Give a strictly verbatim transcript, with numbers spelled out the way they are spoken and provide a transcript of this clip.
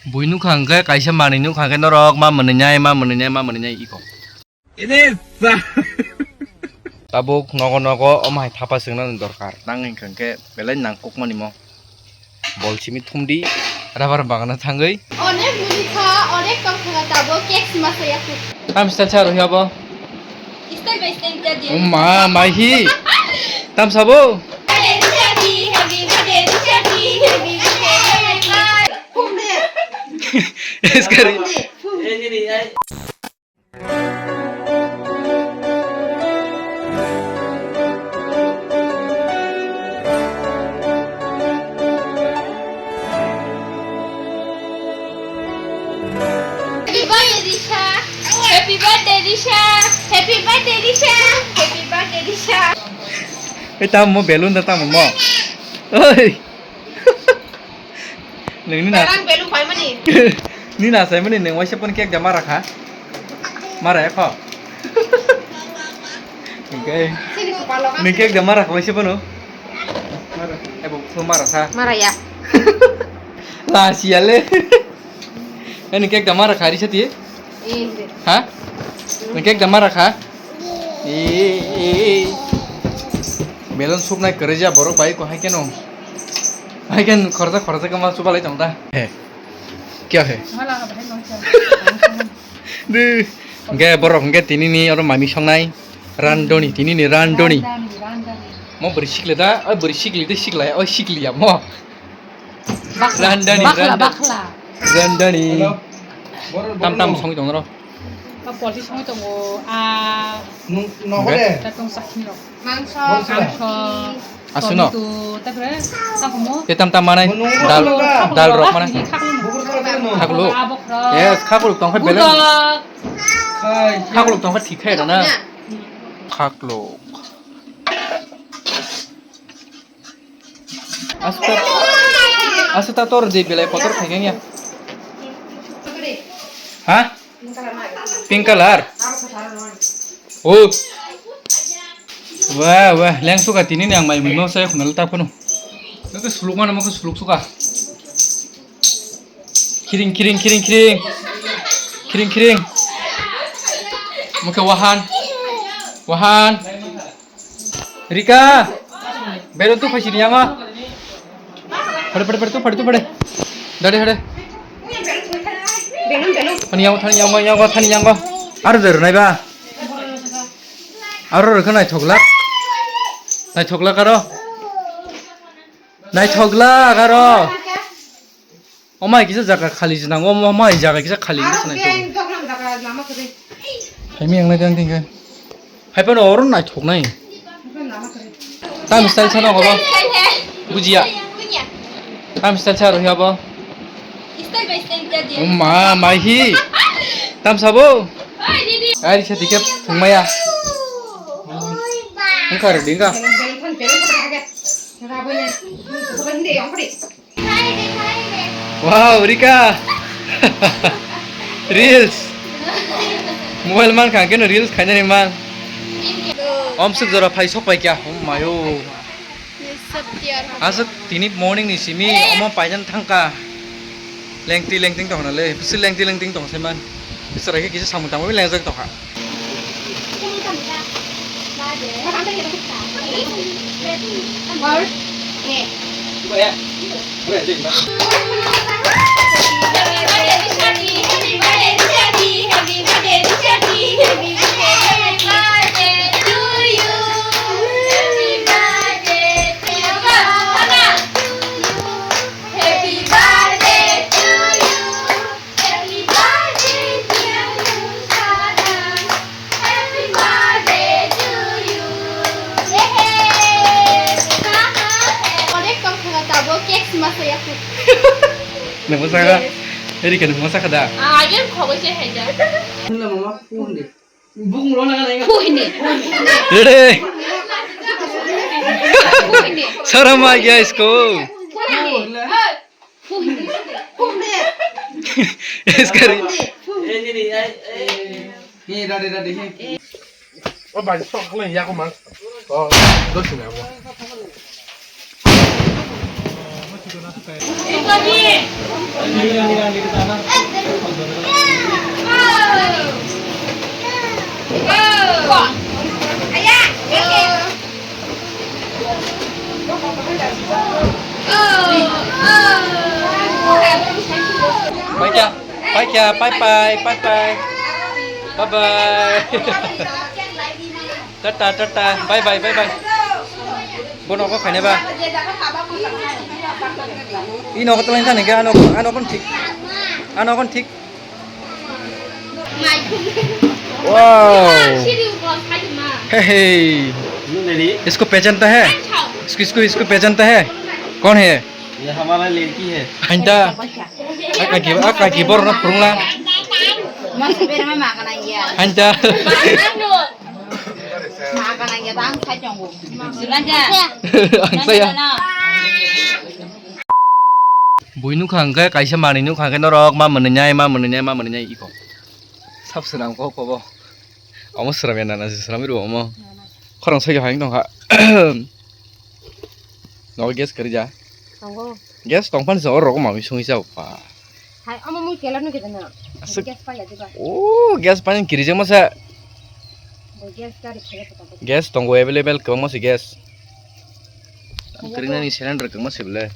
Bui nukha hwnkhe kaisa manwi nukha hwnkhe norok ma mwnwi nai, ma mwnwi nai, ma mwnwi nai iko. Tabuk nogo nogo omo hai thapa swngnani dorkar. Nang hwnkha hwnkhe belai nangkukmani mo. Bol simi thumdi, rubber bagana thangwi. Onek muni kha, onek tong kha tabuk cake sima saya kuk. Tam style sa rohi abo. Style by style dia dia. Umma, mai hi. Tam sabo. Happy birthday, happy birthday, happy birthday. Eskari. Happy birthday, Risha. Happy birthday, Risha. Happy birthday, Risha. Happy birthday, Risha. Eh, tamo mo balloon da tamo mo. Oi. Nungni na. Berang belu paimani. Ni na saimani nung waisa pon cake da mara kha. Mara ya kho. Okay. Sini kupalo kan. Nung cake da mara kha waisa pono. Ebo pho mara sa. Mara ya. La siale. Ani cake da mara kha ri sati. Eh. Ha? Nung cake da mara kha. Eh, eh. Balloon suknai kwrwi ja borok bai ko hai keno. Hai khe khoroksa khoroksa khe ma chubalai tong da. He. Kya he? Wala ka bahai nongsa. De. Hwnkhe borok hwnkhe tinini oro mami songnai. Randoni, tinini randoni. Randani, randani. Mo bwrwi sikle da, oi bwrwi sikle de sikla, oi sikliya mo. Bakla, randani, bakla, randani. Bakla. Randani. Tam tam songwi tong ro. A polti songwi tongo, a. Nung, nogo de. Tatong sakni rok. Mangso, mangso. Asuno. Tomato, tapore, takomo. Te tam tam manai. Dal, dal rok mana. Khaklo. Yes, khaklo tongkha belai. Khaklo tongkha thik khai rana. Khaklo. Asta, asta tor de belai kotor khai ya. Ha? Pink color. Oh. Wah, wah, leng suka tini ni ang mai mui mau saya khunal ta phunu. Nang ke suluk mana mau ke suluk suka. Kiring, kiring, kiring, kiring. Kiring, kiring. Mau ke wahan. Wahan. Rika, bero tu phaisi ni yango. Pade, pade, pade, tu pade, tu pade. Dade, dade. Thani yango, thani yango, yango, thani yango. Aro de rwnai ba. Aro rwkha naithok lak. Naithok lak aro. Naithok lak aro. Omai kisa jaga khali jinang, om-, omai jaga kisa khali hinwi swnai tongo. Hai mi ang nai tang tingkha. Hai phano oro naithok nai. Tam style sana hobo. Bujiya. Tam style sa rohi abo. Oma, mai hi. Tam sabo. Ari sa tiket thungmaya. Engkar dingka. Wow, Rika. Reels. Mobile man kha keno reels khainani man. Om suk jora phai sok pai kya. Oh mayo. Aswk tini morning ni simi omo paijan thangka. Lengti lengting tong le. Bisi lengti lengting tong se man. Bisi rai kisa samung tangwi lengjak tong kha. Happy birthday to you. Happy birthday, dear Lushana. Happy birthday to you. Yehe. Onek tong thanga tabuk cake sima saya kuk. Nungbo saka. Eri kan nungbo saka da. Ah, agen khobo se haida. Bung lo na nai. Kuhini. Rede. Kuhini. Sarama gya isko. Kuhini. Kuhini. Iskari. Ni dade dade he. O bari sok le ya ko man. O dosi na mo. Paikya, paikya, bye bye, bye bye. Bye bye. Tata, tata, bye bye, bye bye. Bono ko khaine ba? Ino ko tolong thani ga, ano, ano kon thik. Ano kon thik. Wow. Hey, hey. इसको पहचानता है? इसको, इसको, इसको पहचानता है? कौन है? ये हमारा लड़की है। Hanta. Aka ki, aka ki bor na purungla. Hanta. Ang saya. Bui nukha hwnkhe kaisa manwi nukha hwnkhe norok ma mwnwi nai, ma mwnwi nai, ma mwnwi nai iko. Sab swnam kok kobo. Omo swnam ya nana se swnam rw omo. Khorang sai hai tongkha. Nogo gas kwrwi ja. Tongo. Gas tongphani se orok mami songwi sa ba. Hai, omo mui kelar nukhe dana. Aswk. Gas pa ya diba. O, gas pani kirijak masa. Bo gas gari khele kota. Gas tongo available kwbangma se gas. Tongo. Kwrwinani cylinder kwbangma se bele.